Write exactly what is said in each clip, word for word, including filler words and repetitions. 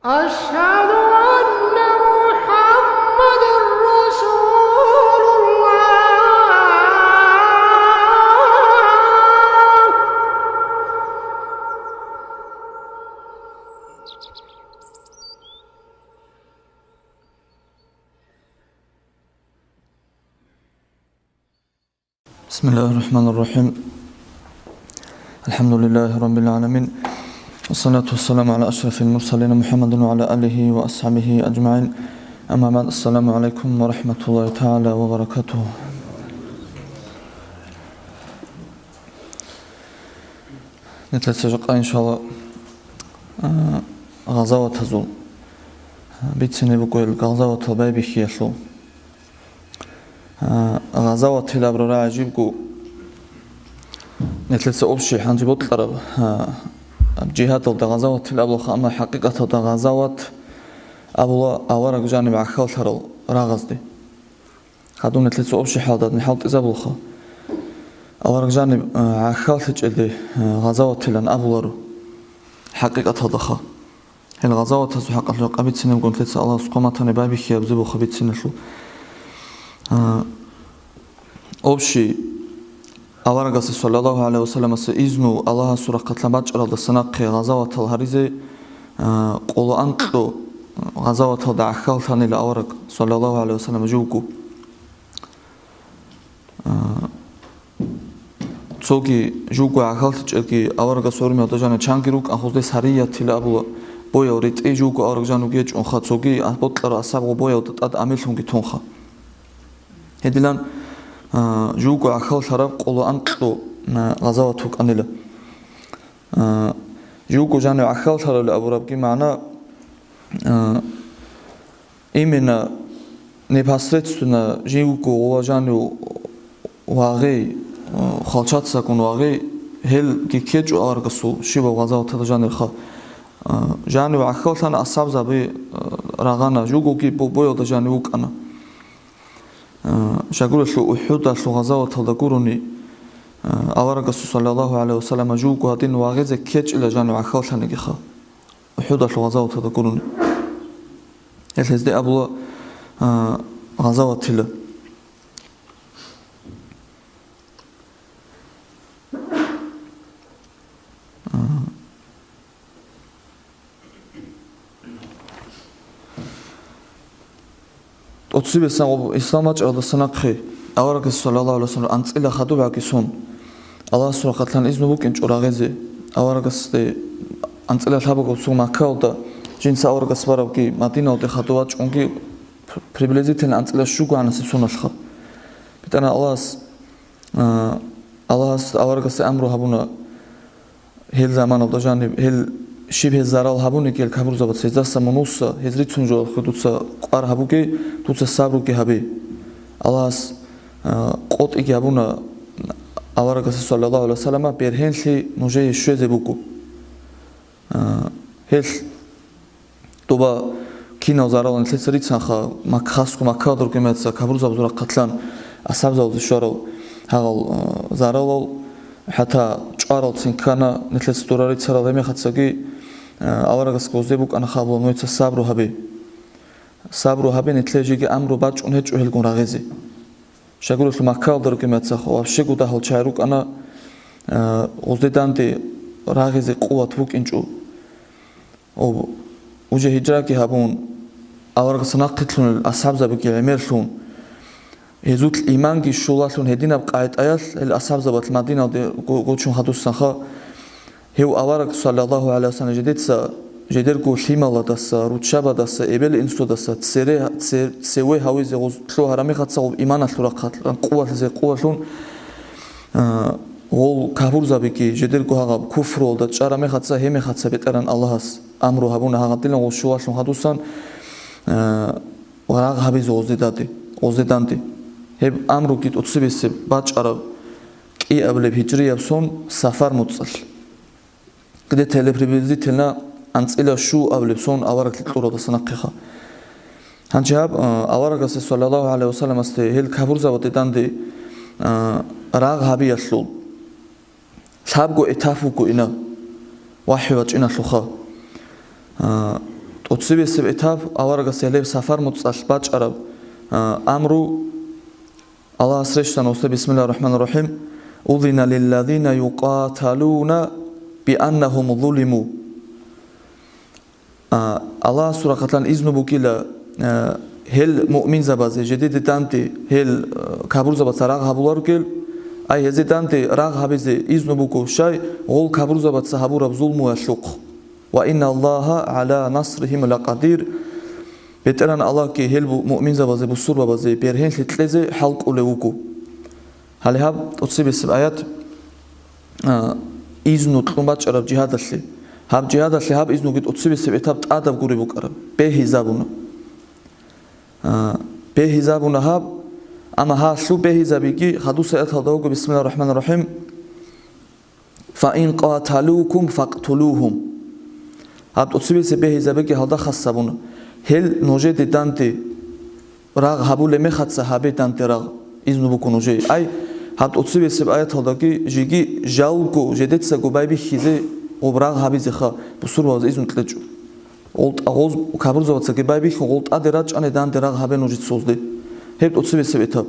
أشهد أن محمدا رسول الله. بسم الله الرحمن الرحيم. الحمد لله رب العالمين. والصلاة والسلام على أشرف المرسلين محمد وعلى آله وأصحابه أجمعين. أما بعد، السلام عليكم ورحمة الله تعالى وبركاته. Нилъеца жакъа, иншалла, а, гъазаватазул, а, бицине буго ил гъазаватал байбихьиялъул. А, гъазаватил абураб рагӀи жибго нилъеца общий гьанже бокьараб, а, жигьадалда гъазаватил абулаха, амма хӀакъикъаталда гъазават абула авараг жаниб гӀахьаллъарал рагъазде. Гьадин нилъеца общий хӀалда гьадин хӀалтӀизабулаха. Авараг жаниб, а, гӀахьаллъичӀелде, а, гъазаватилан абуларо хӀакъикъаталдаха. Гьел гъазаватазул хӀакъалъулъ къабицинабгун нилъеца Аллагьас хъван батани байбихьияб зибулха бициналъул. А, общий аварагасе, саллаллагьу гӀалайгьи ва салламасе, изну Аллагьасул рахъалъан бачӀаралдаса нахъе гъазаватал гьаризе, а, къоло анкьго гъазаваталда гӀахьаллъанила авараг, саллаллагьу гӀалайгьи ва саллам, живго. А, цоги живго гӀахьаллъичӀелги аварагас гӀумруялда жанив чанги рукӀан, гъозде сариятил абула, боял ретӀи живго авараг жанив гьечӀонха, цоги бокьарал асхӀаб гъо боялда тӀад амирлъунги тунха. Гьединан, а, живго гӀахьаллъараб къоло анкьго, а, гъазават вукӀанила. А, живго жанив гӀахьаллъарали абурабги магӀна, а, именно непосредственно живго гъова жанив вагъи, а, хвалчацагун вагъи, гьелги ккечӀо аварагасул щибаб гъазаваталда жанирха. А, жанив гӀахьаллъана, асхӀабзаби, а, рагъана, живгоги бо-, боялда жанив вукӀана. А, щайгурелъул УхӀудалъул гъазаваталда гурони, а, аварагасул, саллаллагьу гӀалайгьи ва саллама, живго гьадин вагъизе ккечӀила жанив гӀахьаллъанигиха. УхӀудалъул гъазаваталда гурони. Гьел гьезде абула, а, гъазаватила. А, ТӀоцебесанго ислам бачӀаралдаса нахъе аварагас, саллаллагьу гӀалайгьи ва саллам, анцӀила хадуб гӀаги сон, Аллагьасул рахъалъан изну букӀинчӀо рагъизе. Аварагасде анцӀила лъабабго цо Маккаялда жинца аварагас барабги, Мадиналде хадув вачӀунги, приблизительно анцӀила щуго гӀанасеб соналъха. БетӀергьан Аллагьас, а, Аллагьас аварагасе амру гьабуна, гьел заманалда жаниб, гьел щиб гьез зарал гьабуниги гьел капурзабаца, гьездаса мунуса, гьез рицун жоялъе дуца кӀвар гьабуге, дуца сабруги гьабе. Аллагьас, а, къотӀиги гьабуна аварагасе, саллаллагьу гӀалайгьи ва саллама, бергьенлъи нужее щвезе буго. А, гьел Доба кинал зарал нилъеца рицанха, Мак-, хасго Маккаялда ругемеца капурзабазул рахъалъан асхӀабзабазе щварал гьагъал, а, заралал, хӀатта чӀваралцин ккана нилъеца дура рицарал гьемехацаги, а, аварагас гъозде букӀана хабула, нужеца сабру гьабе. Сабру гьабе, нилъее жеги амру бачӀун гьечӀо гьелгун рагъизе. Щайгурелъул Маккаялда ругемецаха вообще гудагьал чагӀи рукӀана, а, гъозде данде рагъизе къуват букӀинчӀо. Об-, уже гьижраги гьабун, аварагас нахъе лъунел асхӀабзабиги гӀемерлъун, гьезулъ иманги щулалъун гьединаб къагӀидаялъ гьел асхӀабзабалъ Мадиналде го-, гочун хадусанха, гьев авараг, саллаллагьу гӀалайгьи ва саллам, жидеца, жидерго лъималадаса, руччабадаса, эбел-инсудаса цере, це-, цеве гьавизе гъоз лъугьараб мехаца, гъоб иманалъул рахъалъан къувалъизе къувалъун, а, гъол капурзабиги жидерго гьагъаб куфруялда чӀараб мехаца, гьеб мехаца БетӀергьан Аллагьас амру гьабуна гьагъадилан гъоз щулалъун хадусан, а, ва рагъ гьабизе гъозде даде, гъозде данде. Гьеб амруги тӀоцебесеб бачӀараб кӀиабилеб гьижрияб сон Сафар муцӀалъ. Киде теле приблизительно анцӀила щуабилеб сон авараглъи кьуралдаса нахъеха. Гьанже гьаб, а, аварагасе, саллаллагьу гӀалайгьи ва салламасде, гьел капурзабаде данде, а, рагъ гьабиялъул лъабго этап вуго ина, вахӀю вачӀиналъулха. А, ТӀоцебесеб этап, аварагас гьелеб сафар муцӀалъ бачӀараб, а, амру, Аллагьас рещтӀана гьесда: «Бисмиллагьир рахӀманир рахӀим. Удина лиллазина юкъаталуна бианнагьум зулиму». А, Аллагьасул рахъалъан изну бугила, а, гьел муъминзабазе, жидеде данде гьел, а, капурзабаца рагъ гьабуларел, ай, гьезде данде рагъ гьабизе изну буго, щай, гъол капурзабаца гьабураб зулмуялъухъ. «Ва инна Аллагьа гӀала насригьим лакъадир». БетӀергьан Аллагьги гьел бу-, муъминзабазе, бусурбабазе бергьенлъи кьезе хӀалкӀолев вуго. Гьале гьаб тӀоцебесеб аят, а, изну кьун бачӀараб жигьадалъе. Гьаб жигьадалъе гьаб изнуги тӀоцебесеб этап тӀадаб гуреб букӀараб. Бегьизабуна. А, бегьизабуна гьаб, амма гьалъул бегьизабиги хадусеб аяталда вуго, бисмиллагьир рахӀманир рахӀим. «Фаин къаталукум факътулугьум». Гьаб тӀоцебесеб бегьизабиги гьалда хас гьабуна. Гьел нужеде данде рагъ гьабулеб мехаца гьабе данде рагъ, изну буго нужее. Ай, гьаб тӀоцебесеб аяталдаги жеги жалго жедецаго байбихьизе гъоб рагъ гьабизеха, бусурбабазе изну кьечӀо. Гъол тӀа-, гъоз капурзабацаги байбихьун, гъол тӀаде рачӀани данде рагъ гьабе нужецазде. Гьеб тӀоцебесеб этап.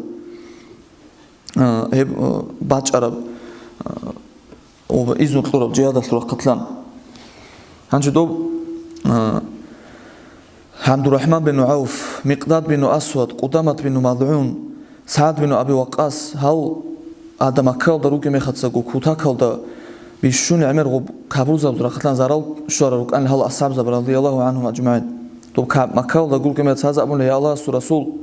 А, гьеб, а, бачӀараб, а, ва изну кьураб жигьадалъул рахъалъан. Гьанже доб, а, ГӀабдурахӀман бин ГӀавф, Микъдад бин Асвад, Къудамат бин МазгӀун, СагӀд бин Аби Вакъас, гьал гьадин Маккаялда ругеб мехацаго кутакалда бищун гӀемер гъоб капурзабазул рахъалъан зарал щварал рукӀанил гьал асхӀабзаби, радияллагьу гӀангьум ажмагӀин. Доб ка-, Маккаялда гургеб мехаца гьаза абуна: «Я Аллагьасул Расул,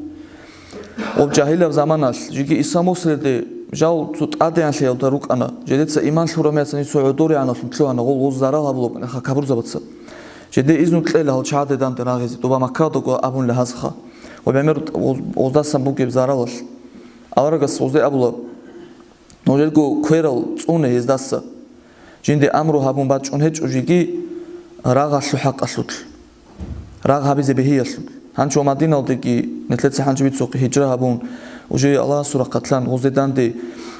гъоб жагьилаб заманалъ, жеги Иса босулелде жал цо тӀадегӀанлъиялда рукӀана, жедеца иман лъураб мехаца ниж цо гӀодорегӀаналъун лъугьана, гъол гъоз зарал гьабулеб букӀана капурзабаца. Жеде изну кьела гьал чагӀаде данде рагъизе, доба Маккаялдаго абунила гьазха, ва гӀемер гъоз-, гъоздасан бугеб заралалъ». Аварагас гъозде абула: «Нужерго кверал цӀуне гьездаса. Жинде амру гьабун бачӀун гьечӀо жеги рагъалъул хӀакъалъулъ, рагъ гьабизе бегьиялъулъ». Гьанчо Мадиналдеги нилъеца гьанчо бицухъе гьижра гьабун, уже Аллагьасул рахъалъан гъозде данде,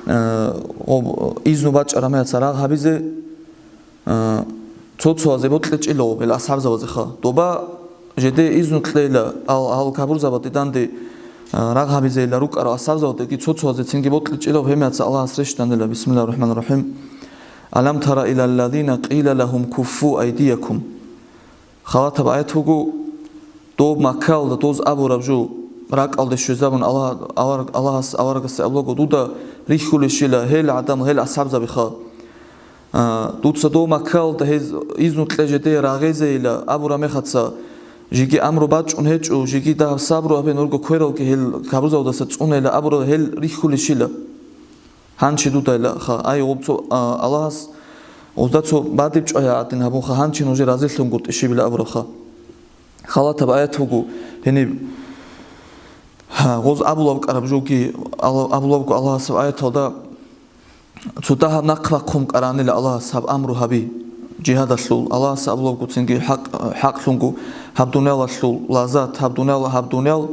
э, гъоб-, изну бачӀараб мехаца рагъ гьабизе, э, цо-цоязе бокьичӀила гъоб гьел асхӀабзабазеха. Доба жеде изну кьейла, ал-, гьал капурзабазде данде, э, рагъ гьабизейила рукӀарал асхӀабзабаздаги цо-цоязе цинги бокьичӀила гъоб, гьеб мехаца Аллагьас рещтӀанила: «Бисмиллагьир рахӀманир рахӀим. Алам тара илаллазина къила лагьум куффу айдиякум». Халатаб аят буго, доб Маккаялда доз абураб жо ракӀалде щвезабун, Аллагь-, авараг-, Аллагьас аварагасде абулаго: «Дуда рихьулищила гьел гӀадамал, гьел асхӀабзабиха? А, дуца доб Маккаялда гьез изну кье жеде рагъизейила абураб мехаца, жеги амру бачӀун гьечӀо, жеги дагьаб сабру гьабе, нужерго квералги гьел капурзабаздаса цӀунейила абураб гьел рихьулищила?» Гьанчи дудайла ха, ай, гъоб цо, а, Аллагьас гъозда цо бадиб чӀвай гӀадин гьабунха, гьанчи нужее разилъунгутӀи щибила абурабха. Халатаб аят буго гьениб. Гьа, гъоз абулаб кӀараб жоги, Алла-, абулабго Аллагьасаб аяталда: «Цо дагьаб нахъ бахъун кӀаранила Аллагьас гьаб амру гьаби жигьадалъул». Аллагьас абулабго цинги хӀакъ-, хӀакълъунго: «Гьаб дуниялалъул лаззат, гьаб дуниял, гьаб дуниял,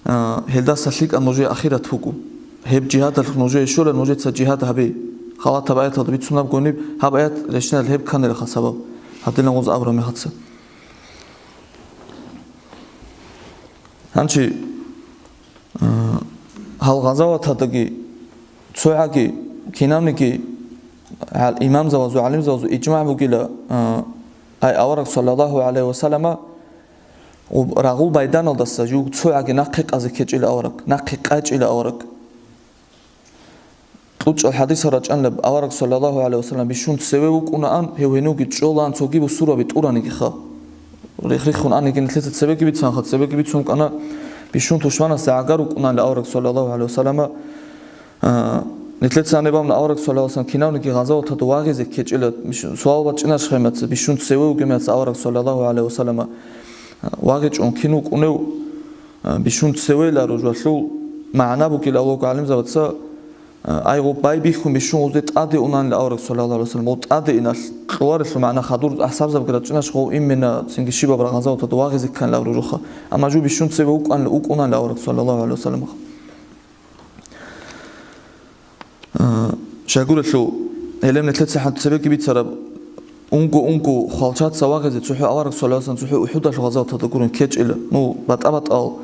а, гьелдаса лъикӀаб нужее ахират буго. Гьеб жигьадалъухъ нужее щола, нужеца жигьад гьабе». Халатаб аяталда бицунеб гониб, гьаб аят рещтӀинал гьеб кканилаха сабаб, гьадинаб гъоз абураб мехаца. Гьанчи, а, гьал гъазаваталдаги цогӀаги кинабниги гьал имамзабазул, гӀалимзабазул ижмагӀ бугила, а, ай авараг саллаллагьу гӀалайгьи ва саллама Гъуб-, рагъул байданалдаса жуг цогӀаги нахъе къазе ккечӀила авараг, нахъе къачӀила авараг. КьучӀал хӀадисал рачӀанилаб авараг, саллаллагьу гӀалайгьи ва саллам, бищун цеве вукӀунаан, гьев гьенивги чӀолаан цоги бусурбаби тӀураниги ха. Рих-риххун аниги нилъеца цебеги бицанха, цебеги бицун кӀана, бищун тушманасда гӀагар вукӀунанила авараг, саллаллагьу гӀалайгьи ва саллама. А, нилъеца гьаниб абуна авараг, саллаллагьу гӀалайгьи ва саллам, кинавниги гъазаваталда вагъизе ккечӀила, бищун, суал бачӀинаш хемаца, бищун цеве вугемаца авараг, саллаллагьу гӀалайгьи ва саллама, а, вагъичӀун кин вукӀунев, а, бищун цевейила ружалъул магӀна бугила авлого гӀалимзабаца, а, ай гъуб байбихьун бищун гъузде тӀаде унанила авараг, саллаллагьу гӀалайгьи ва саллам, гъов тӀаде иналъ кьоларелъул магӀна хадур асхӀабзабги рачӀинаш гъов именно цинги щибаб рагъазаваталда вагъизе кканила ружуха. Амма жо бищун цеве вукӀанила, вукӀунанила авараг, саллаллагьу гӀалайгьи ва саллам. Э, щайгурелъул, гьеле нилъеца хӀант цебеги бицараб, Унго-унго хвалчаца вагъизе цохӀо авараг саллаллагьу гӀалайгьи ва саллам цохӀо Ухьудалъул гъазаваталда гурони ккечӀила. Ну, батӀа-батӀал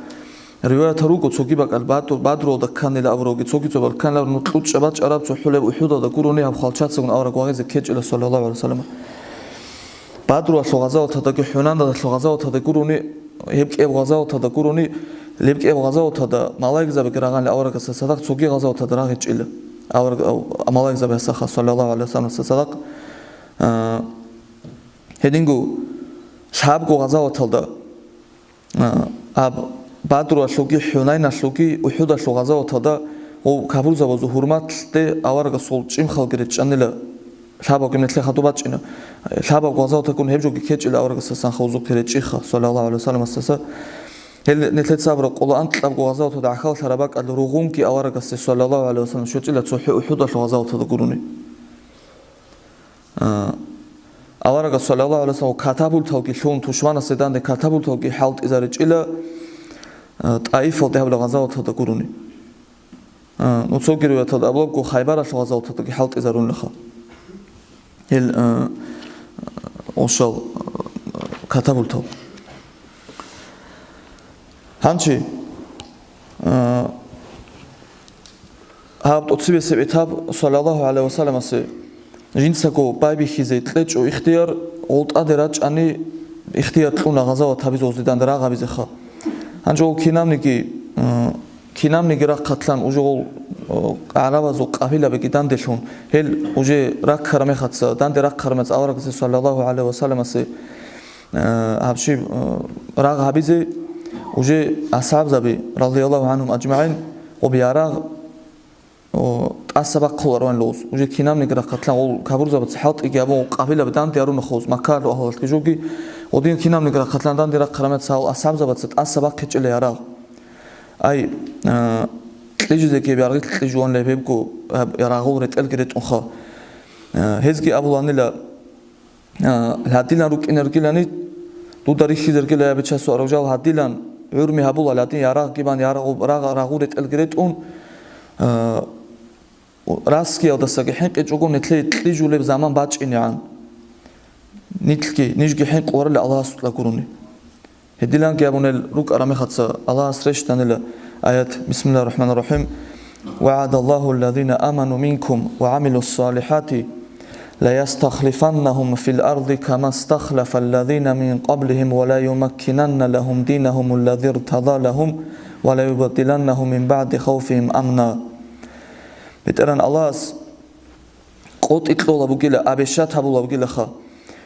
риваятал руго, цоги бакӀал Бадру-, Бадруялда кканила абуралги, цоги цо бакӀал кканила абуралги, ну, кьучӀаб бачӀараб цохӀо гьеб Ухьудалда гурони гьаб хвалчацагун авараг вагъизе ккечӀила, саллаллагьу гӀалайгьи ва саллам. Бадруялъул гъазаваталдаги, ХӀунайналъул гъазаваталда гурони, гьеб кӀияб гъазаваталда гурони, гьеб кӀияб гъазаваталда малаикзабиги рагъанила аварагасда цадахъ цоги гъазаваталда рагъичӀила. Авараг-, ав-, малаикзаби гьасаха, саллаллагьу гӀалайгьи ва саллам, цадахъ. А, гьединго лъабго гъазаваталда, а, аб Бадруялъулги, ХӀунайналъулги, Ухьудалъул гъазаваталда гъов капурзабазул гьурмалъе аварагасул чӀимхалги речӀчӀанила, лъабабги нилъехъа хадуб бачӀина. Лъабаб гъазаваталда гурони гьеб жоги ккечӀила аварагасдасан хавзухъе речӀчӀиха, саллаллагьу гӀалайгьи ва саллам, гьасдаса. Гьел нилъеца абураб къоло анкьабго гъазаваталда гӀахьаллъараб бакӀалда ругъунги аварагасде, саллаллагьу гӀалайгьи ва саллам, щвечӀила цохӀо Ухьудалъул гъазаваталда гурони. А, аварагас, саллаллагьу гӀалайгьи ва саллам, катапульталги лъун, тушманасде данде катапульталги хӀалтӀизаричӀила, а, ТӀаифалде гьабулеб гъазаваталда гурони. А, ну, цоги риваяталда абулебго, Хайбаралъул гъазаваталдаги хӀалтӀизарунилаха гьел, а, ошал, а, катапультал. Гьанчи, а, гьаб тӀоцебесеб этап, саллаллагьу гӀалайгьи ва салламасе жинцаго байбихьизе кьечӀо ихтияр, гъол тӀаде рачӀани ихтияр кьуна гъазават гьабизе гъозде данде рагъ гьабизеха. Гьанже гъол кинабниги, м, кинабниги рахъалъан уже гъол, о, гӀарабазул къабилабиги данделъун, гьел уже раккараб мехаца, данде рахъараб мехаца аварагасде, саллаллагьу гӀалайгьи ва салламасе, э, гьаб щиб, э, рагъ гьабизе, уже асхӀабзаби, радияллагьу гӀангьум ажмагӀин, гъоб ярагъ, о, тӀаса бахъулароан лъугьуз. Уже кинабниги рахъалъан гъол капурзабаца хӀалтӀиги гьабун, къабилаби данде гьарунахъуз, Маккалъул агьлуялъги жоги, гъодин кинабниги рахъалъан данде рахъараб мехаца гьал асхӀабзабаца тӀаса бахъичӀила ярагъ. Ай, э, кьижизе ккеб яргъи кьижулаан леб гьебго, гьаб ярагъул ретӀелги ретӀунха. Э, гьезги абуланила, А, гьадилан рукӀине ругилани, дуда рихьизе ругила, я Бичасул арав жал, гьадилан гӀурми гьабула, гьадин ярагъги бан, ярагъу-, рагъ-, рагъул ретӀелги ретӀун, а, расгиялдасаги хӀинкъичӀого нилъее кьижулеб заман бачӀинегӀан. Нилъги, нижги хӀинкъуларила Аллагьасукьа гурони. Гьедиланги абунел рукӀараб мехаца Аллагьас рещтӀанила аят, бисмиллагьир рахӀманир рахӀим, «وعد الله الذين آمنوا منكم وعملوا الصالحات ليستخلفنهم في الأرض كما استخلف الذين من قبلهم وليمكنن لهم دينهم الذي ارتضى لهم وليبدلنهم من بعد خوفهم أمنا». БетӀергьан Аллагьас къотӀи кьола бугила, абешат гьабула бугилаха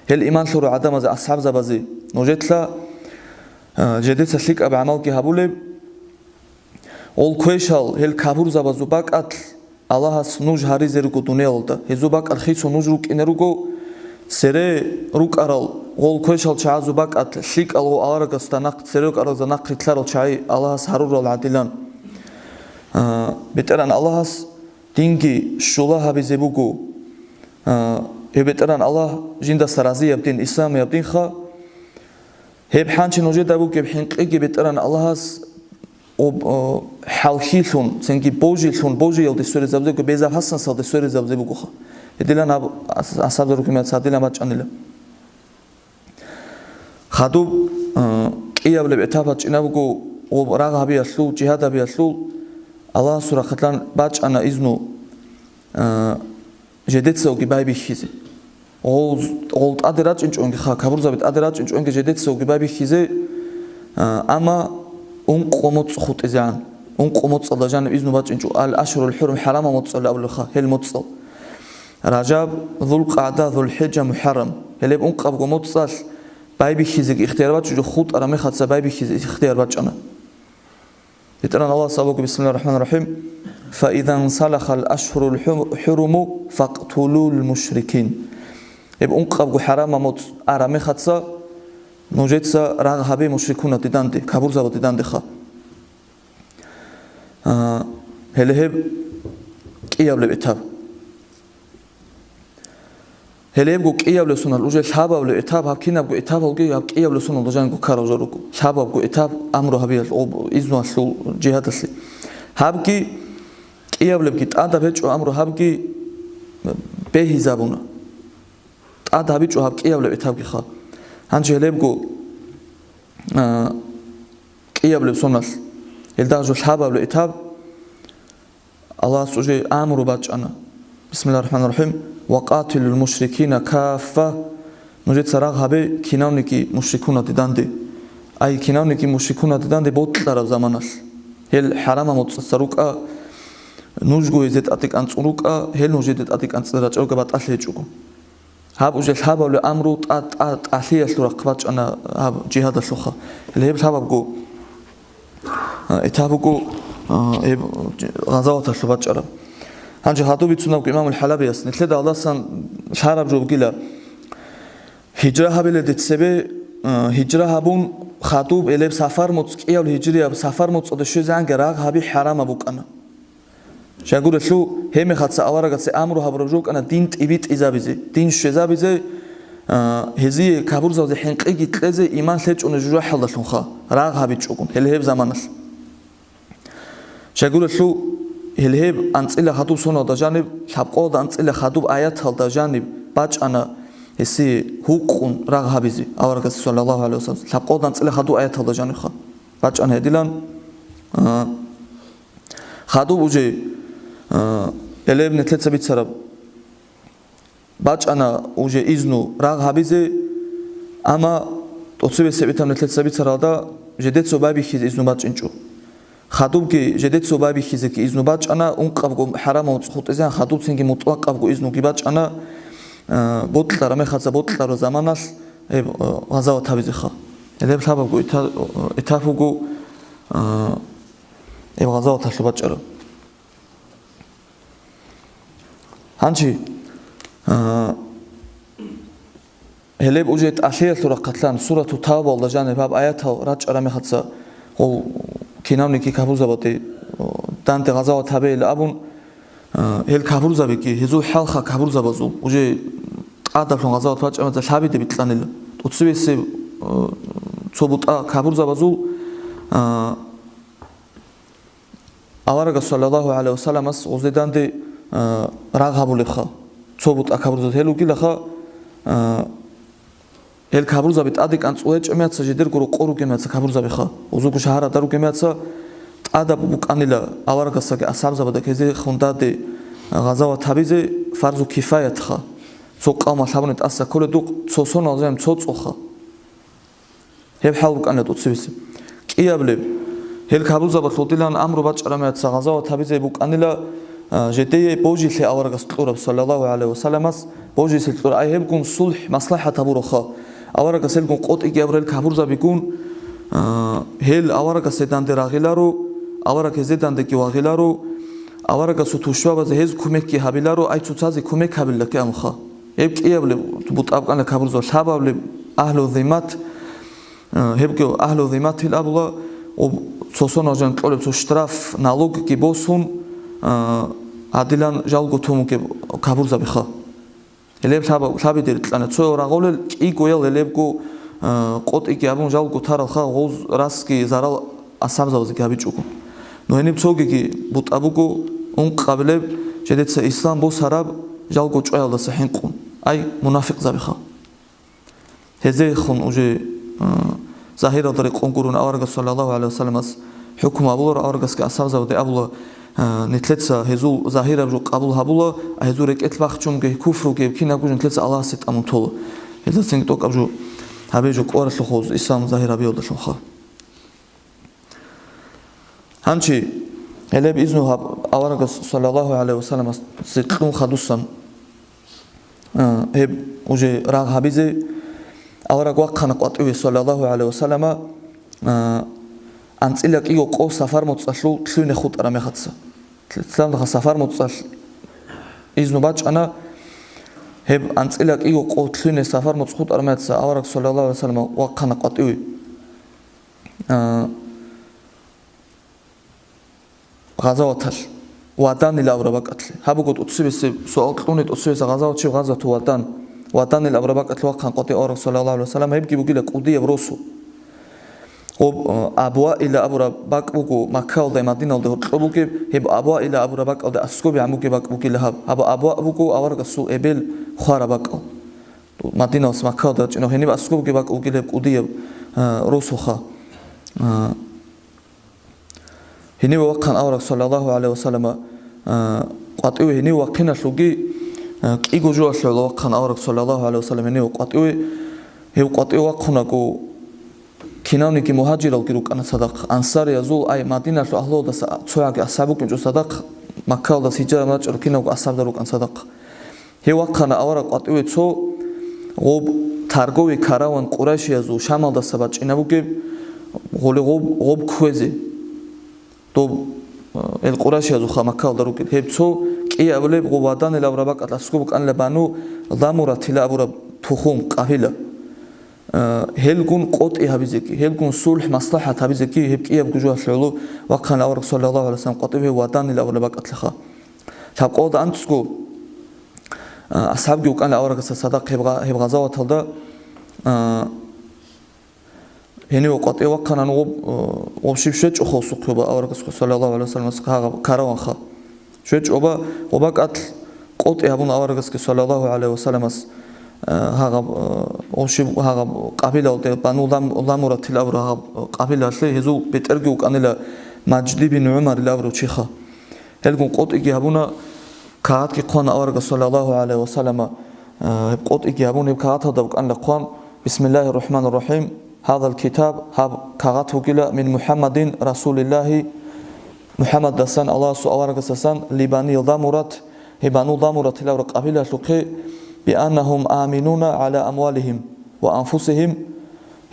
гьел иман лъурал гӀадамазе, асхӀабзабазе, нужеца, а, жидеца лъикӀаб гӀамалги гьабулеб, гъол квешал гьел капурзабазул бакӀалъ Аллагьас нуж гьаризе руго дуниялалда, гьезул бакӀалъ хисун нуж рукӀине руго, цере рукӀарал гъол квешал чагӀазул бакӀалъ лъикӀал гъов аварагасда нахъ, цере рукӀаралда нахъ рилълъарал чагӀи Аллагьас гьарурал гӀадилан. А, БетӀергьан Аллагьас динги щула гьабизе буго. А, гьеб БетӀергьан Аллагь жиндаса разияб дин, исламияб динха. Гьеб хӀанчи нужеда бугеб хӀинкъиги БетӀергьан Аллагьас об-, о, хӀалхьилъун, цинги божилъун, божилалде сверизабзего, безаб гьасасалде сверизабзе бугоха. Гьедилан гьаб ас-, асхӀабзаб рукӀине цадилан бачӀанила. Хадуб, э, кӀиябилеб этап бачӀина буго, гъоб рагъ гьабиялъул, жигьад гьабиялъул Аллагьасул рахъалъан бачӀана изну, э, жидецаги байбихьизе. Гъол, гъол тӀаде рачӀинчӀонги, ха, капурзаби тӀаде рачӀинчӀонги жидецаги байбихьизе, э, амма ункъо моцӀ хутӀизегӀан. Ункъо моцӀалда жаниб изну бачӀинчӀо, ал-ашгьурул хӀурум, хӀарамал моцӀал абулеха, гьел моцӀал. Ражаб, ЗулкъагӀда, ЗулхӀижа, МухӀаррам. Гьелеб ункъабго моцӀалъ байбихьизеги ихтияр бачӀунчӀо, хутӀараб мехаца байбихьизе ихтияр бачӀана. БетӀергьан Аллагьас абуго, бисмиллагьир рахӀманир рахӀим, «Фаиза нсалахал ашгьурул хӀу-, хӀуруму факътулул мушрикин». Гьеб ункъабго хӀарамал моцӀ араб мехаца нужеца рагъ гьабе мушрикунал диданде, капурзабал дидандеха. А, гьеле гьеб кӀиябилеб этап. Гьеле гьебго кӀиябилеб соналъ, уже лъабабилеб этап, гьаб кинабго этапалги гьаб кӀиябилеб соналда жаниб ккараб жо руго. Лъабабго этап амру гьабиялъ, об-, изнуялъул жигьадалъе. Гьабги кӀиябилебги тӀадаб гьечӀо амру, гьабги бегьизабуна. тӀад гьабичӀо гьаб кӀияб гӀитабгиха. Гьанже гьелебго, а, кӀияб соналъ, гьелда гьанже лъабаб гӀитаб, Аллагьас уже амру бачӀана. Бисмиллагьир рахӀманир рахӀим. «Ва къатилул мушрикина каффа». Нужеца рагъ гьабе кинавниги мушрикуназде данде. Ай, кинавниги мушрикуназде данде бокьараб заманалъ. Гьел хӀарамал моцӀалъ рукӀа, нужго гьезде тӀаде кӀанцӀун рукӀа, гьел нужеде тӀаде кӀанцӀизе рачӀараб батӀалъи гьечӀого. Гьаб уже лъабабулеб амру тӀа-, тӀа-, тӀалъиялъул рахъ бачӀана гьаб жигьадалъулха. Гьеле гьеб лъабабго, а, гӀитаб буго, а, гьеб гъазаваталъул бачӀараб. Гьанже хадуб бицунеб буго Имамул ХӀалабияс, нилъеда гьалдасан лъараб жо бугила. Гьижра гьабилелде цебе, а, гьижра гьабун, хадуб гьелеб сафар моцӀ, кӀияб гьижрияб сафар моцӀалде щвезегӀанги рагъ гьаби хӀарамаб букӀана. Щайгурелъул, гьебмехалъ аварагасде амру гьабураб жо букӀана дин тӀибитӀизабизе, дин щвезабизе, а, гьезие капурзабазе хӀинкъиги кьезе иман лъечӀони жужахӀалдалъунха, рагъ гьабичӀогун, гьеле гьеб заманалъ. Щайгурелъул, гьеле гьеб анцӀила хадуб соналда жаниб, лъабкъоялда анцӀила хадуб аяталда жаниб бачӀана гьесие гьукъун рагъ гьабизе аварагасде, саллаллагьу гӀалайгьи вассалам, лъабкъоялда анцӀила хадуб аяталда жанибха. БачӀана гьедилан, а, Хадуб уже, а, гьелеб нилъеца бицараб бачӀана уже изну рагъ гьабизе, амма тӀоцебесеб битӀараб нилъеца бицаралда жидеца байбихьизе изну бачӀинчӀо. Хадубги жидеца байбихьизеги изну бачӀана, ункъабго хӀарамал моцӀ хутӀизегӀан хадуб цинги мутӀлакъабго изнуги бачӀана, а, бокьараб мехалъ бокьараб заманалъ гьеб, а, гъазават гьабизеха. Гьелеб лъабабго ита-, этап буго, а, гьеб гъазаваталъул бачӀараб. Гьанже, а, гьелеб уже тӀалъиялъул рахъалъан Сурату Тавбаялда жаниб гьаб аятал рачӀараб мехалъ, гъол кинавниги капурзабазде, о, данде гъазават гьабейилан абун, а, гьел капурзабиги, гьезул хӀалха капурзабазул, уже тӀадаблъун гъазават бачӀараб мехалъ лъабиде бикьанила. ТӀоцебесеб, а, цо бутӀа капурзабазул, а, Аварагас, саллаллагьу гӀалайгьи вассаламас, гъозде данде, а, рагъ гьабулебха, цо бутӀа капурзабаз гьел вугилаха, а, гьел капурзаби тӀаде кӀанцӀулел гьечӀеб мехалъ, жидерго рокъор ругеб мехалъ капурзабиха, гъозулго шагьаралда ругеб мехалъ, тӀадаб букӀанила аварагасдаги асхӀабзабаздаги гьезехун данде гъазават гьабизе фарзу кифаятха, цо къавмалъ гьабуни тӀаса кколедухъ, цо соналъ жаниб цо цӀоха. Гьеб хӀал букӀана тӀоцебесеб. КӀиабилеб, гьел капурзабазулъ дилан амру бачӀараб мехалъ гъазават гьабизе букӀанила, а, жидее божилъи аварагас кьураб, саллаллагьу гӀалайгьи вассаламас, божилъи кьураб, ай гьебгун сулхӀ, маслахӀат гьабураха. Аварагас гьелгун къотӀиги гьабурал капурзабигун, а, гьел аварагасде данде рагъиларо, авараг гьезде дандеги вагъиларо, аварагасул тушбабазе гьез кумекги гьабиларо, ай цоцазе кумек гьабилилан абунха. Гьеб кӀиабилеб бутӀа букӀана капурзабаз, лъабабилеб агьлу зиммат, э, гьебги агьлу зимматил абула, об-, цо соналъ жаниб кьолеб цо штраф, налогги босун, э, гьадилан жалго тун бугеб капурзабиха. Гьелеб лъаба-, лъабиде рикьана. Цо рагъулел кӀигоял гьелебго, э, къотӀиги гьабун жалго таралха, гъоз расги зарал асхӀабзабазеги гьабичӀого. Но гьениб цогиги бутӀа буго, ункъабилеб, жидеца ислам босараб жалго чӀваялдаса хӀинкъун, ай, мунафикъзабиха. Гьезехун уже, а, загьиралда рекъон гурони аварагас, саллаллагьу гӀалайгьи вассаламас, хӀукму абуларо, аварагасги асхӀабзабаздаги абула, а, нилъеца гьезул загьираб жо къабул гьабула, а гьезул рекӀелъ бахчунги, куфруги, кинабго жо нилъеца Аллагьасе тӀамун тола. Гьезда цинги тӀокӀаб жо гьабе жо кӀваралъухъ гъоз ислам загьир гьабиялдалъунха. Гьанчи, гьелеб изну гьаб аварагас, саллаллагьу гӀалайгьи вассаламас, цикълъун хадусан, а, гьеб уже рагъ гьабизе авараг вахъана къватӀиве, саллаллагьу гӀалайгьи вассалама, а, анцӀила кӀиго къо сафар моцӀалъул лъугьине хутӀараб мехалъ. Исламда сафар моцӀалъ изну бачӀана, гьеб анцӀила кӀиго къо лъугьине сафар моцӀ хутӀараб мехалъ авараг, саллаллагьу гӀалайгьи вассалама, вахъана къватӀиве. А, гъазаваталъ, Ваданил абураб бакӀалъе. Гьаб буго тӀоцебесеб суал кьуни, тӀоцебесеб гъазават чи, гъазавату Вадан. Ваданил абураб бакӀалъе вахъана къватӀив авараг, саллаллагьу гӀалайгьи вассалам, гьебги бугила кӀудияб росу. Гъоб, а, Абуа ила абураб бакӀ буго Маккаялда, Мадиналда гьоркьоб бугеб, гьеб Абуа ила абураб бакӀалда аскӀобегӀан бугеб бакӀ бугила гьаб. Гьаб Абуа буго аварагасул эбел хвараб бакӀал. Мадиналъ Маккалда рачӀинав гьениб аскӀобги бакӀ бугила гьеб кӀудияб, а, росуха. А, гьениве вахъана авараг, саллаллагьу гӀалайгьи ва саллама, а, къватӀиве гьенив вахъиналъулги, а, кӀиго жоялъе гӀоло вахъана авараг, саллаллагьу гӀалайгьи ва саллам, гьенив къватӀиве. Гьев къватӀиве вахъунаго, кинавниги мугьажиралги рукӀана цадахъ, ансариязул, ай, Мадиналъул агьлуялдаса цояги асхӀаб букӀинчӀо цадахъ, Маккаялдаса гьижра рачӀарал киналго асхӀабзал рукӀана цадахъ. Гьев вахъана авараг къватӀиве цо гъоб торговый караван къурайшиязул Шамалдаса бачӀинаб бугеб, гъоле гъоб, гъоб кквезе. Доб, э, эл къурайшиязулха Маккаялда ругел. Гьеб цо кӀиабилеб гъоб Ваданил абураб бакӀалъ аскӀоб букӀанила Бану Ламуратила абураб тухум, къабила. Э, гьелгун къотӀи гьабизеги, гьелгун сулхӀ-маслахӀат гьабизеги гьеб кӀиябго жоялъе гӀоло вахъана авараг, саллаллагьу гӀалайгьи ва саллам, къватӀиве Ваданил абураб бакӀалъеха. Лъабкъоялда анцӀго, а, асхӀабги вукӀана аварагасда цадахъ гьеб гъа-, гьеб гъазаваталда, а, гьенив къватӀиве вахъана гъоб, а, гъоб щиб щвечӀо хосухъе ба аварагасухъе, саллаллагьу гӀалайгьи ва саллам, гьагъаб караванха. ШвечӀо ба, гъоб бакӀалъ къотӀи гьабуна аварагасги, саллаллагьу гӀалайгьи ва салламас, а, гьагъаб, а, гъоб щиб гьагъаб къабилалде, Бану Лам-, Ламуратил абураб гьагъаб къабилалъе, гьезул бетӀерги вукӀанила Мажди бин ГӀумарил абурав чиха. Гьелгун къотӀиги гьабуна, кагъатги хъвана аварагас, саллаллагьу гӀалайгьи ва саллама, а, гьеб къотӀиги гьабун, гьеб кагъаталда букӀанила хъван: «Бисмиллагьир рахӀманир рахӀим. Гьазал китаб, гьаб кагъат вугила мин МухӀаммадин расулиллагьи, МухӀаммадасан, Аллагьасул аварагасасан, ли Бани Ламурат, гьеб Бану Ламуратил абураб къабилалъухъе, бианнагьум аминуна гӀала амвалигьим ва анфусигьим,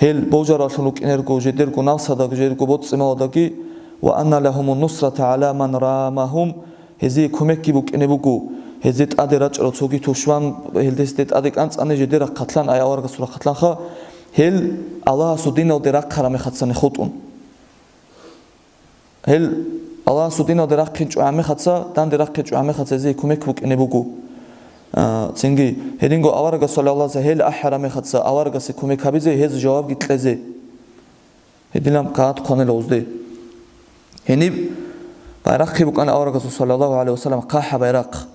гьел божараллъун рукӀинерго жедерго нафсалдаги жедерго боцӀи-малалдаги, ва анна лагьумун нусрата гӀала ман рамагьум, гьезие кумекги букӀине буго, гьезие тӀаде рачӀарал цоги тушман, гьелдесде тӀаде кӀанцӀани жедер рахъалъан, ай аварагасул рахъалъанха, гьел Аллагьасул диналде рахъараб мехацани хутӀун». Гьел Аллагьасул диналде рахъинчӀо гӀамехаца, данде рахъинчӀо гӀамехаца гьезие кумек букӀине буго. А, цинги, гьединго аварагас, саллаллагьу гӀалайгьи ва саллам, гьел ахӀараб мехаца аварагасде кумек гьабизе, гьез жавабги кьезе. Гьединаб кагъат хъванила гъозде. Гьениб байрахъги букӀана аварагасул, саллаллагьу гӀалайгьи ва саллам, хъахӀаб байрахъ.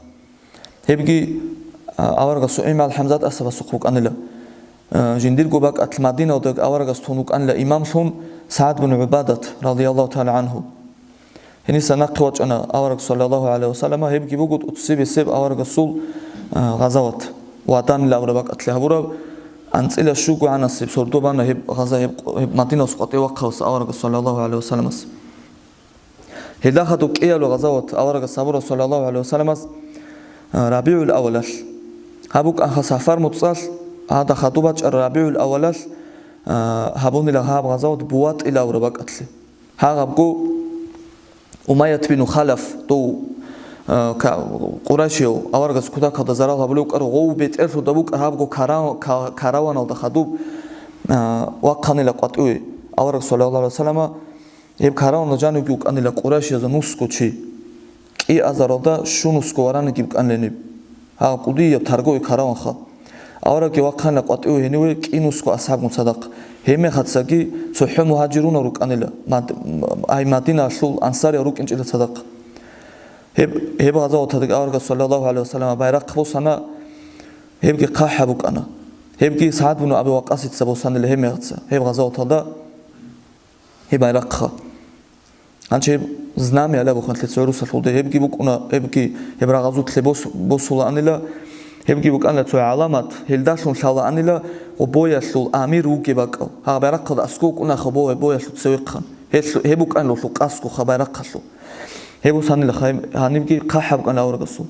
Гьебги, а, аварагасул гӀимал ХӀамзат асхӀабасухъ букӀанила. А, жиндирго бакӀалъ Мадиналда аварагас тун вукӀанила имамлъун СагӀд бин ГӀубадат, радияллагьу тагӀала гӀангьу. Гьениса нахъе вачӀана авараг, саллаллагьу гӀалайгьи ва саллама, гьебги буго тӀоцебесеб аварагасул, а, гъазават, Ваданил абураб бакӀалъе гьабураб, анцӀила щугогӀанасеб сордо бана гьеб гъаза, гьеб, гьеб Мадиналъ къватӀиве вахъавас аварагас, саллаллагьу гӀалайгьи ва салламас. Гьелда хадуб кӀиялу гъазават аварагас гьабураб, саллаллагьу гӀалайгьи ва салламас, а, РабигӀул авалалъ. Гьаб букӀанха Сафар муцӀалъ, гьада хадуб бачӀараб РабигӀул авалалъ, а, гьабунила гьаб гъазават БуватӀил абураб бакӀалъе. Гьагъабго Умайят бину Халаф, дов, а, ка-, къурайшияв, аварагас кутакалда зарал гьабулев вукӀарав, гъов бетӀерлъуда букӀа гьабго кара-, ка-, караваналда хадуб, а, вахъанила къватӀиве авараг, саллаллагьу гӀалайгьи ва саллама, гьеб караваналда жанивги вукӀанила къурайшиязул нусго чи. КӀиазаралда щунусго вараниги букӀанила гьениб. Гьагъаб кӀудияб торговый караванха. Аварагги вахъанила къватӀиве гьениве кӀинусго асхӀабгун цадахъ. Гьебмехацаги цохӀо мугьажирунал рукӀанила, Мад-, ай Мадиналъул ансариял рукӀинчӀила цадахъ. Гьеб, гьеб гъазаваталдаги аварагас, саллаллагьу гӀалайгьи ва саллама, байрахъ босана, гьебги хъахӀаб букӀана. Гьебги СагӀд бну Аби Вакъасица босанила гьебмехаца, гьеб гъазаваталда. Гьеб байрахъха. Гьанже гьеб знамя гьабухъан лъица гӀурусалъулде, гьебги букӀуна, гьебги, гьеб рагъазулъе бос-, босулаанила, гьебги букӀана цо гӀаламат, гьелдалъун лъалаанила гъоб боялъул амир вугеб бакӀав. Гьагъаб байрахъалда аскӀов вукӀунаха бо-, боялъул цевехъан. Гьелъу-, гьеб букӀанила гъолъул къасгоха байрахъалъул. Гьеб ус гьанилаха, гьеб-, гьанибги хъахӀаб букӀана аварагасул.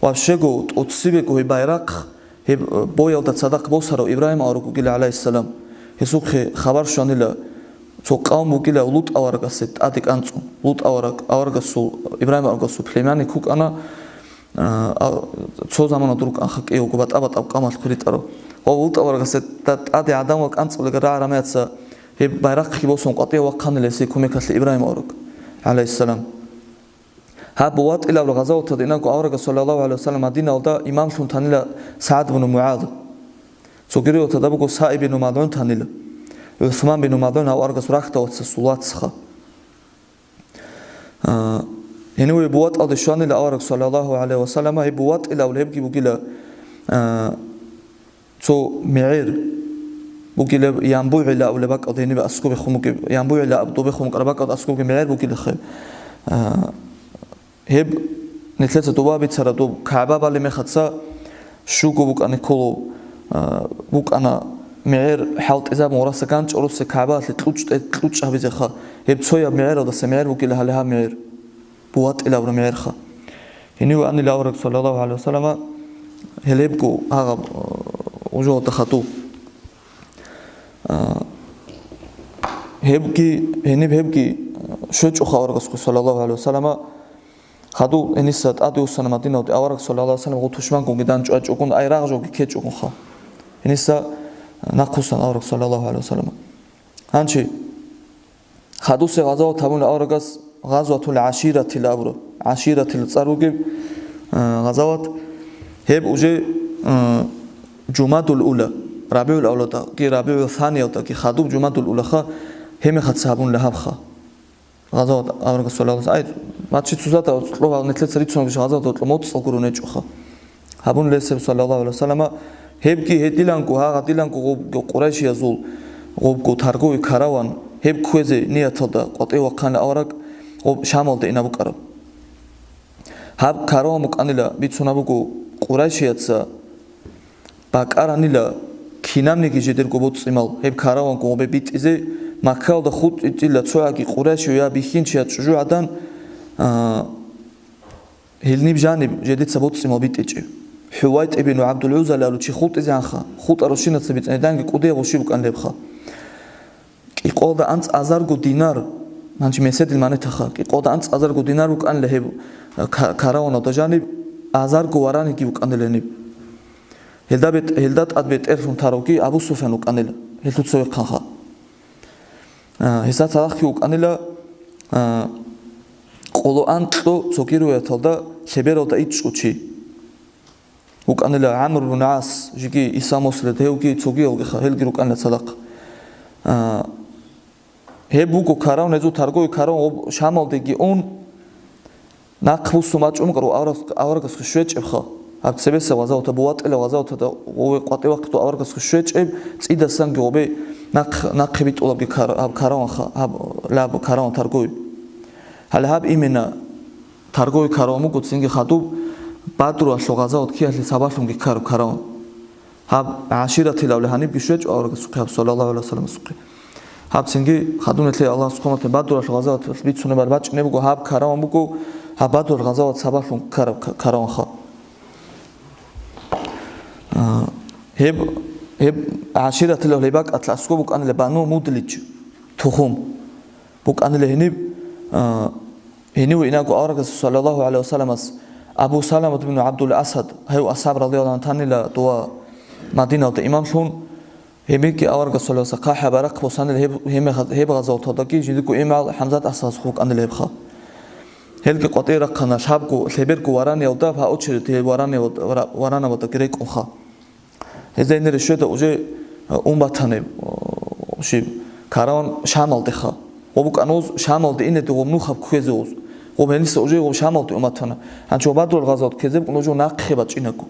Вообще-го, тӀоцебего гьеб байрахъ, гьеб, э, боялда цадахъ босарав Ибрагьим авараг вугила, гӀалайгьиссалам. Гьесухъе хабар щванила, цо къавм бугила ЛутӀ аварагасе тӀаде кӀанцӀун. ЛутӀ авараг, аварагасул, Ибрагьим аварагасул племянник вукӀана, а, а, цо замана дуркӀанха кӀиявго батӀа-батӀаб къавмалъ хъвиритӀарав. Ва ЛутӀ аварагасе тӀа-, тӀаде гӀадамал кӀанцӀулел рагӀ-рамеяца гьеб байрахъги босун къватӀиве вахъанила гьесие кумекалъе Ибрагьим авараг, гӀалайгьиссалам. Гьаб БуватӀил абураб гъазаваталда инаго аварагас, саллаллагьу гӀалайгьи ва саллам, Мадиналда имамлъун танила СагӀд бну МугӀаз. Цогириялда буго Саиб бину МазгӀун танила. ГӀусман бину МазгӀун гьав аварагас рахьдал вацасул вацха. А, гьениве БуватӀалде щванила авараг, саллаллагьу гӀалайгьи ва саллама, гьеб БуватӀил абулеб гьебги бугила, а, Цо мегӀер бугилеб, ЯнбугӀила абулеб бакӀалда, гьениб аскӀобехун бугеб, ЯнбугӀила аб-, добехун букӀараб бакӀалда аскӀобги мегӀер бугилахъе. А, гьеб нилъеца доба бицараб доб КагӀба балеб мехаца щуго букӀана кколо, а, букӀана мегӀер хӀалтӀизабун, гъораса ганчӀ гъоросе КагӀбаялъе кьучӀ-, кьучӀ гьабизеха. Гьеб цояб мегӀералдаса мегӀер бугила гьале гьаб мегӀер. БуватӀилаб мегӀерха. Гьенив анила авараг, саллаллагьу гӀалайгьи вассаллама, гьелебго гьагъаб, э, ужугьалда хадув. А, гьебги, гьениб гьебги, э, щвечӀоха аварагасухъе, саллаллагьу гӀалайгьи вассаллама, хадув гьениса тӀаде вуссана Мадиналде авараг, саллаллагьу гӀалайгьи вассаллам, гъутушмангунги данчӀвачӀогун, ай рагъ жоги ккечӀогунха. Гьениса нахъвуссана авараг, саллаллагьу гӀалайгьи вассаллама. Гьанчи хадусе гъазават гьабуна аварагас гъазватул ГӀаширатил абура. ГӀаширатил цӀар ругеб, а, гъазават. Гьеб уже, а, Жумадул ула, РабигӀул аввалалдаги РабигӀул саниялдаги хадуб Жумадул улаха, гьеб мехаца гьабунила гьабха. Гъазават аварагас саллаллагьу гӀалайгьи вассаллам. Ай, мачи цузата кьо нилъеца рицунги гъазават кьо моцӀал гуро нечӀоха. Гьабун лесеб, саллаллагьу гӀалайгьи вассаллама, гьебги гьедиланго, гьагъадиланго гъоб-, гъоб-, къурайшиязул гъобго торговый караван, гьеб кквезе нияталда къватӀив вахъана авараг гъоб Шамалда ина букӀараб. Гьаб караван букӀанила, бицуна буго, къурайшияца бакӀаранила кинабниги жидерго боцӀцӀимал гьеб караванго гъобе битӀизе, Маккаялда хутӀичӀила цогӀаги къурайшив я бихьинчиял чӀужугӀадан, а, Гьел ниб жаниб жедеца боцӀцӀимал битӀичӀеб. ХӀувайтӀи бину ГӀабдул-ГӀузали абулев чи хутӀизегӀанха, хутӀарав щинаца бицӀанидеги кӀудияб гъущи букӀанилебха. КӀикъоялда анцӀазарго динар, гьанчи меседил манетаха, кӀикъоялда анцӀазарго динар букӀанила гьеб ка-, караваналда жаниб, азарго вараниги букӀанила гьениб. Гьелда бетӀ-, гьелда тӀад бетӀерлъун таравги Абу Суфян вукӀанила, гьелъул цевехъанха. А, гьесда цадахъги вукӀанила, а, къоло анкьго цоги риваяталда лъебералда ичӀго чи. ВукӀанила ГӀамр бун ГӀас, жеги Исламалде гьевги цогиялгиха, гьелги рукӀанила цадахъ. А, гьеб буго караван, гьезул торговый караван гъоб Шамалдеги ун, нахъ буссун бачӀун букӀараб авараг-, аварагасухъе щвечӀебха. Гьаб цебесеб гъазаваталда, БуватӀилаб гъазаваталда гъове къватӀив вахъиду аварагасухъе щвечӀеб, цӀидасанги гъобе нахъ-, нахъе битӀулабги кар-, гьаб караванха, гьаб лаб караван торговый. Гьале гьаб именно торговый караван буго цинги хадуб Бадруялъул гъазават ккеялъе сабаблъунги ккараб караван. Гьаб гӀаширатилавли гьанибги щвечӀо аварагасухъе, гьаб саллаллагьу гӀалайгьи вассалламасухъе. Гьаб цинги хадуб нилъее Аллагьас хъуматаб Бадруялъул гъазаваталъ бицунеб бачӀунеб буго, гьаб караван буго, гьаб Бадруялъул гъазават сабаблъун ккараб ка-, караванха. А, гьеб, гьеб гӀаширатилавли бакӀалъ аскӀоб букӀанила Бану Мудлиж тухум. БукӀанила гьениб, а, гьенив инаго аварагас, саллаллагьу гӀалайгьи вассалламас, Абу Саламат бин ГӀабдул Асад, гьев асхӀаб, радияллагьу гӀангьу, танила дова Мадиналда имамлъун, гьебги аварагас, саллаллагьу гӀалайгьи вассаллам, хъахӀаб барахъ босанила гьеб, гьеб меха-, гьеб гъазаваталдаги жиндирго имгӀал ХӀамзат асхӀабасухъ вукӀанила гьебха. Гьелги къватӀив рахъана лъабго, лъеберго вараниялда, гьа очередь гьеб вараниялда, вара-, варанабалдаги рекӀунха. Гьезда гьенире щведа уже, э, ун батана, э, щиб, караван Шамалдеха. Гъоб букӀана уз Шамалде инеде гъоб нухаб кквезе уз. Гъоб гьениса уже гъоб Шамалде ун батана. Гьанчо Бадрул гъазават ккезе букӀана уже нахъе бачӀинаго.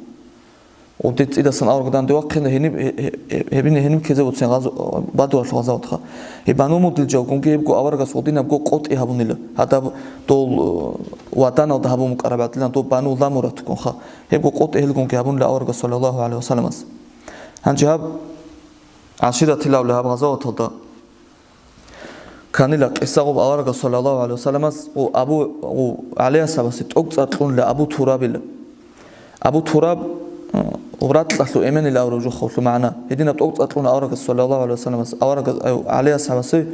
Гъоб де цӀидасан аварагдан де вахъина гьениб, гье-, гье-, гье-, гьебине гьениб ккезе буцин гъазу-, Бадрул гъазаватха. Гьеб Бану Мудлиж жавгунги гьебго аварагас гъодинабго къотӀи гьабунила. Гьадаб дол, э, ваданалда гьабун букӀараб гӀадилан доб Бану Ламурат ккунха. Гьебго къотӀи гьелгунги гьабунила аварагас, саллаллагьу гӀалайгьи вассалламас. Гьанже гьаб гӀаширатилавли гьаб гъазаваталда канила къиса гъоб аварагас, саллаллагьу гӀалайгьи вассалламас, гъо Абу, гъо ГӀали асхӀабасе тӀокӀцӀар кьунила Абу Турабила. Абу Тураб, э, гъоб ракьалъул эменил авараг жохавлъу магӀна. Гьединаб тӀокӀцӀар кьуна аварагас, саллаллагьу гӀалайгьи вассалламас, аварагас, ай, ГӀали асхӀабасе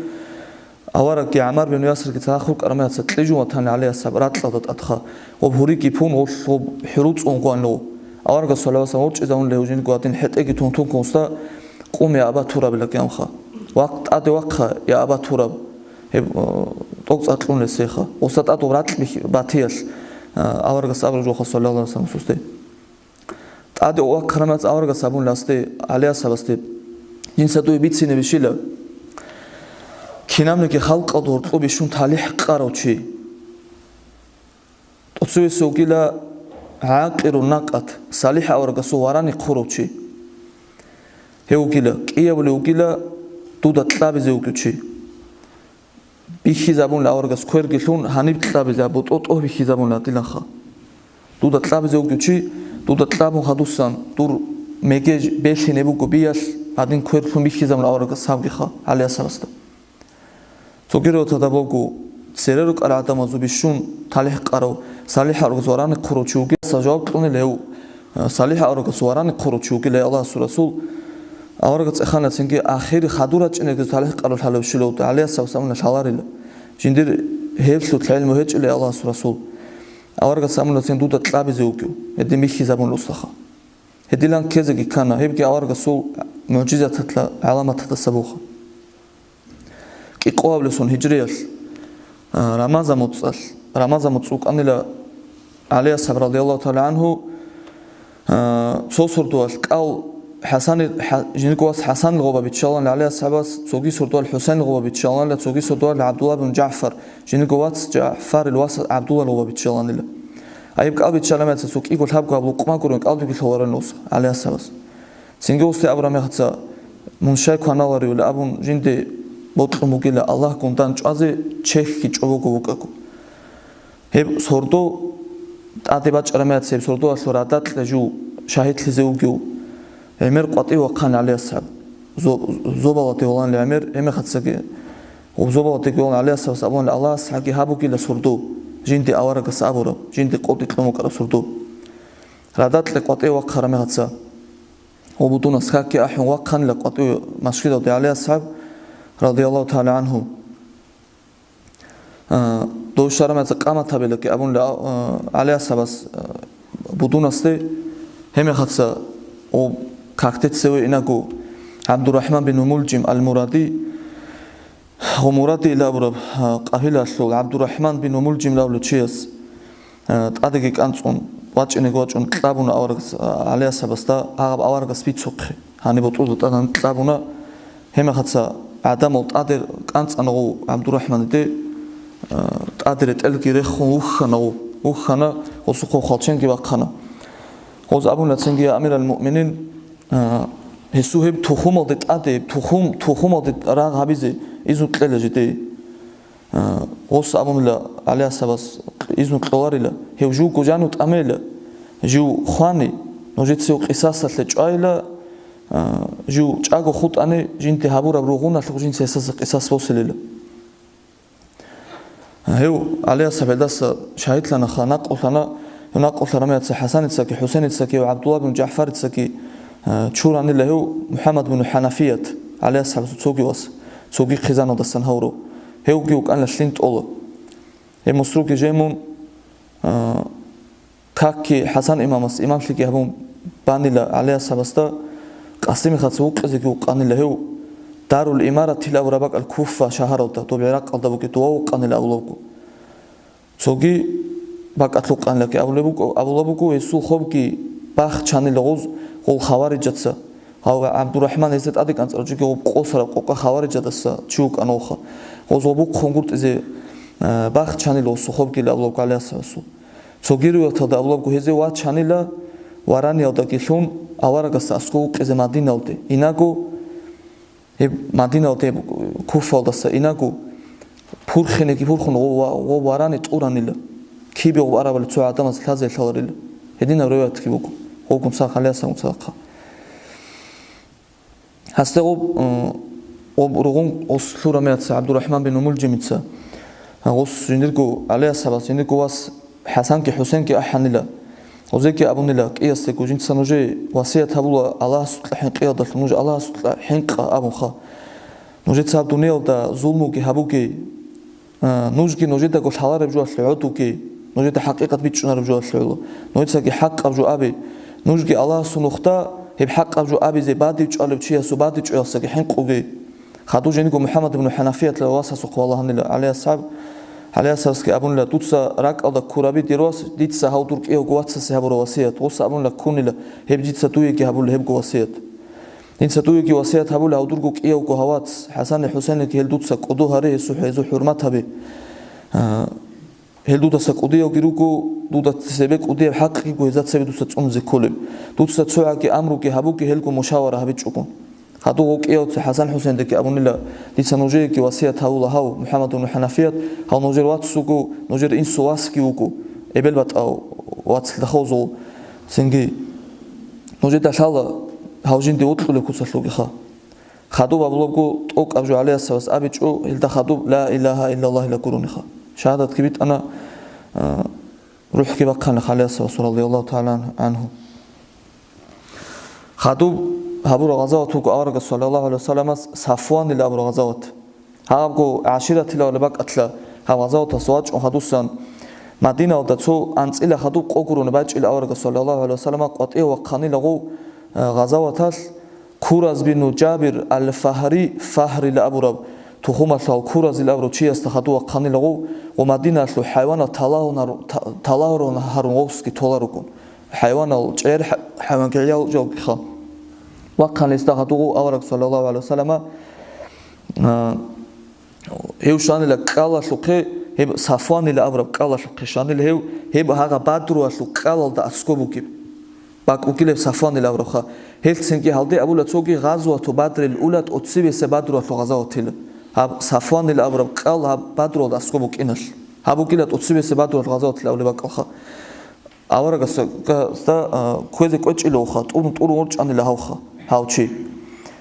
Аварагги ГӀаммар бин Ясирги цадахъ рукӀараб мехалъ кьижун ватани ГӀали асхӀаб ракьалда тӀадха, гъоб гьуриги пун, гъолъ гъоб хӀуру цӀун гъванлъугъ. Аварагас, саллаллагьу гӀалайгьи вассаллам, ворчӀизавунила гьев жиндирго гьадин хӀетӀеги тун-тун ккун, уста, къум, я Аба Тураб, илан кканха. Вахъ, тӀаде вахъа, я Аба Тураб, гьеб, э, тӀокӀцӀар кьунилесеха. Уста тӀад гъоб ракь бихь-, батиялъ, э, аварагас абураб жоха, саллаллагьу гӀалайгьи вассаллам, сусте. ТӀаде вахъараб мехалъ аварагас абунила гьасде, ГӀали асхӀабасде: «Жинца дуе бицине бищила, кинабниги халкъалда гьоркьоб бищун талихӀ къарав чи. ТӀоцевесев вугила гӀакъирун накъат, салихӀ аварагасул варани хъурав чи. Гьев вугила, кӀиявулев вугила дуда кьабизе вугев чи. Бихьизабунила аварагас кверги лъун, гьаниб кьабизе, абу тӀо-тӀо бихьизабунила диланха. Дуда кьабизе вугев чи, дуда кьабун хадусан, дур мегеж белъине буго биялъ, гьадин квер лъун бихьизабунила аварагас гьабгиха, гӀалиясабасда. Цогиро тадабовго цере рукӀарал гӀадамазул бищун талихӀ къарав, салихӀ аварагас варани хъурав чи вугиласа жаваб кьунила гьев, э, салихӀ аварагас варани хъурав чи вугила, я Аллагьасул Расул. Аварагас цӀеханацинги ахири хадур рачӀинеги талихӀ къарав лъалев щилавда, гӀалиясабас амуна лъаларила. Жиндир гьевлъулъ гӀелму гьечӀила, я Аллагьасул Расул. Аварагас амуна цин дуда кьабизе вугев, гьедин бихьизабун русаха. Гьедилан ккезеги ккана, гьебги аварагасул мугӀжизататла гӀаламататаса буха. КӀикъоаблъун гьижриялъ, а, Рамазан муцӀалъ, Рамазан муцӀ вукӀанила ГӀали асхӀаб радияллагьу тагӀала гӀангьу, а, цо сордоялъ кӀал ХӀасани-, ХӀа-, жиндирго вас ХӀасанил гъоба биччаланила ГӀали асхӀабас, цоги сордоялъ ХӀусайнил гъоба биччаланила, цоги сордоялъ ГӀабдулла бин ЖагӀфар, жиндирго вас ЖагӀфарил вас ГӀабдуллал гъоба биччаланила. Айиб кӀал биччалан меца цо кӀиго лъабго гьаб лукъма гурин кӀалдиги лъоларан ус ГӀали асхӀабас. Цинги усде абураб мехаца, мун щай кваналаривали абун, жинде бокьун бугила Аллагьгун дандчӀвазе чехьги чӀобого вукӀаго. Гьеб сордо тӀаде бачӀараб мехаца, гьеб сордоялъул радакьа жив шагьидлъизе вугев гӀемер къватӀив вахъан ГӀали асхӀаб. Зо-, зобалатде валан гӀемер, гьеб мехацаги, гьеб зобалатдеги валан ГӀали асхӀабас абуна, Аллагьас гьаги гьабугила сордо, жинде аварагас абураб, жинде къотӀи кьун вукӀараб сордо. Радакьа къватӀив вахъараб мехаца. Гьоб будунас хьакки ахӀун вахъанила къватӀив машгидалде ГӀали асхӀаб, радияллагьу тагӀала гӀангьу. А, дов щвараб мехаца къамат гьабилаги абунила, а, ГӀали асхӀабас, а, будунасде, гьеб мехаца гьоб какде цеве инаго ГӀабдурахӀман бин Мулжим ал-Муради, Гъумурадиил абураб, а, къабилалъул ГӀабдурахӀман бин Мулжим лавлу чияс, а, тӀадеги кӀанцӀун, вачӀинеги вачӀун кьабуна аварагас, а, ГӀали асхӀабасда, гьаб аварагас бицухъе. Гьаниб ботӀрузда тӀадегӀан кьабуна, гьеб мехаца гӀадамал тӀаде кӀанцӀана гъов ГӀабдурахӀманиде, а, тӀаде ретӀелги рехун вухьана гъов, вухьана, гъосухъ хвалченги вахъана. Гъоз абуна цинги, я амирал муъминин, А, гьесул гьеб тухумалде тӀаде, тухум, тухумалде рагъ гьабизе изну кьела жидее. А, гъос абунила ГӀали асхӀабас изну кьоларила, гьев живго жанив тӀамейила, жив хвани, нужеца гьев къисасалъе чӀвайила, а, жив чӀаго хутӀани, жинде гьабураб ругъуналъухъ жинца гьесдаса къисас босилила. Гьев ГӀали асхӀаб гьелдаса шагьидлъана, ха, накъулъана, гьев накъулъараб мехаца ХӀасаницаги, ХӀусейницаги ва ГӀабдулла бин ЖагӀфарицаги, а, чуранила гьев МухӀаммад бин ХӀанафият, ГӀали асхӀабасул цоги вас, цоги хъизаналдасан гьавурав. Гьевги вукӀанила лъим тӀола. Гьеб мусруги жемун, а, Какги ХӀасан имамас имамлъиги гьабун банила ГӀали асхӀабасда, Къасимихъаца вукъизеги вукъанила гьев, Дарул Имаратил абураб бакӀал Куфа шагьаралда, доб ГӀиракъалда бугеб дова вукъанила абулабго. Цоги бакӀалъ вукъанилаги абулеб буго, абулаб буго, гьесул хобги бахчанила гъоз гъол хавариджаца. Гьав ГӀабдурахӀман гьезда тӀаде кӀанцӀарав чиги гъоб къосараб къокъа хавариджадаса чи вукӀана вуха. Гъоз гъобухъ хунгуртӀизе, э, бахчанила гъосул хобги абулабго ГӀали асхӀабасул. Цоги риваяталда абулабго, гьезие вачанила вараниялдаги лъун, аварагасда аскӀов вукъизе Мадиналде. Инаго, гьеб Мадиналде, гьеб Куфалдаса инаго, пурхинеги пурхун гъо-, ва-, гъо варани тӀуранила. Кибе гъоб арабали цо гӀадамаз лъазе лъаларила. Гьединаб риваятги буго. Гъогун цахъ, ГӀали асхӀабгун цахъа. Гьасде гъоб, э, гъоб ругъун гъос лъура меца ГӀабдурахӀман бин Умулжимица. Гъос жиндирго ГӀали асхӀабас, жиндирго вас ХӀасанги ХӀусенги ахӀанила. Гъозеги абунила, кӀиясдего, жинца нужее васият гьабула Аллагьасукьа хӀинкъиялдалъун, нуж Аллагьасукьа хӀинкъа абунха. Нужеца гьаб дуниялда зулмуги гьабуге, А, нужги нужедаго лъалареб жоялъе гӀодуге, нужеда хӀакъикъат бичӀчӀунареб жоялъе гӀоло. Нужецаги хӀакъаб жо абе. Нужги Аллагьасул нухда гьеб хӀакъаб жо абизе бадиб чӀвалев чиясул бадиб чӀваялъаги хӀинкъуге. Хадув жиндирго МухӀаммад ибн ХӀанафиятла васасухъ валагьанила ГӀали асхӀаб. ГӀали асхӀабасги абунила, дуца ракӀалда ккурабидер вас, дица гьав дур кӀиявго вацасе гьабураб васият. Гъос абунила, ккунила, гьеб дица дуеги гьабула гьебго васият. Дица дуеги васият гьабула гьав дурго кӀиявго гьавац, ХӀасани ХӀусейниги гьел дуца кӀодо гьаре, гьесухъ гьезул хӀурмат гьабе. А, гьел дудаса кӀудиявги руго, дуда цебе кӀудияб хӀакъ йиго гьезда цебе дуца цӀунизе кколеб. Дуца цогӀаги амруги гьабуге гьелго мушавара гьабичӀого. Хадуб гъов кӀиявца ХӀасан-ХӀусейндаги абунила: «Дица нужееги васият гьавула гьав, МухӀаммад ибн ХӀанафият, гьав нужер вац вуго, нужер инсул васги вуго, эбел-батӀал вацлъидал хавзул, цинги нужеда лъала гьав жинде вокьулеб куцалъулгиха». Хадуб абулебго, тӀокӀаб жо ГӀалиясабас абичӀо, гьелда хадуб Ла илагьа иллаллагьила гурониха. Шагьадатги битӀана, а, рухӀги бахъана ГӀалиясабас, радияллагьу тагӀала гӀанхӀу. Хадуб гьабураб гъазават вуго аварагас, саллаллагьу гӀалайгьи вассаламас, Сафванила абураб гъазават. Гьабго гӀаширатила гьалаб бакӀалъа гьаб гъазаваталъ вачӀун хадусан, Мадиналда цо анцӀила хадуб къо гурони бачӀила аварагас, саллаллагьу гӀалайгьи вассалама, къватӀив вахъанила гъов, э, гъазаваталъ, Кураз бину Жабир ал-Фагьри, Фагьрила абураб тухумалъул Куразил абурав чиясда хадув вахъанила гъов, гъо Мадиналъул хӀайванал талагьунар-, та-, талагьун гьарун гъовсги толарогун. ХӀайванал чӀер хӀа-, хӀайван гӀиял жалгиха. Вахъанилесда хадув гъов авараг, саллаллагьу гӀалайгьи вассалама, а, гьев шанила кӀкӀалалъухъе, гьеб Сафванила абураб кӀкӀалалъухъе шанила гьев, гьеб гьагъа Бадруялъул кӀкӀалалда аскӀоб бугеб. БакӀ бугилеб Сафванил абурабха. Гьелцинги гьалде абула цоги, Гъазвату Бадрил ула, тӀоцебесеб Бадруялъул гъазаватила. Гьаб Сафванил абураб кӀкӀал гьаб Бадруялда аскӀоб букӀиналъ. Гьаб бугила тӀоцебесеб Бадруялъул гъазаватила абулеб бакӀалха. Аварагасда, а, кквезе кӀвечӀила вуха, тӀурун-тӀурун ворчӀанила гьавха, гьав чи.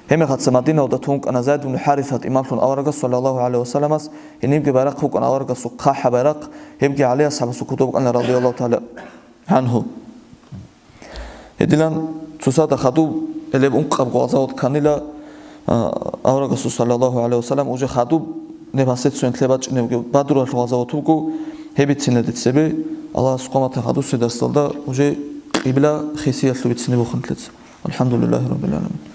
Гьебмехалца Мадиналда тун вукӀана Зайд ибн ХӀарисат имамлъун аварагас, саллаллагьу гӀалайгьи вассаламас, гьенибги байрахъ букӀана аварагасул хъахӀаб байрахъ, гьебги ГӀалияс асхӀабасул кутӀа букӀана, радияллагьу тагӀала гӀанхӀу. Гьединан цоцазда хадуб гьелеб ункъабго гъазават кканила, а, аварагасул, саллаллагьу гӀалайгьи вассалам, уже хадуб непосредственно лъе бачӀинебги Бадруялъул гъазават буго, гьеб бицинеде цебе, Аллагьас къаматан хадусеб дарсалда уже къибла хисиялъул бицине буханлъица. АлхӀамдулиллагьи раббил гӀаламин.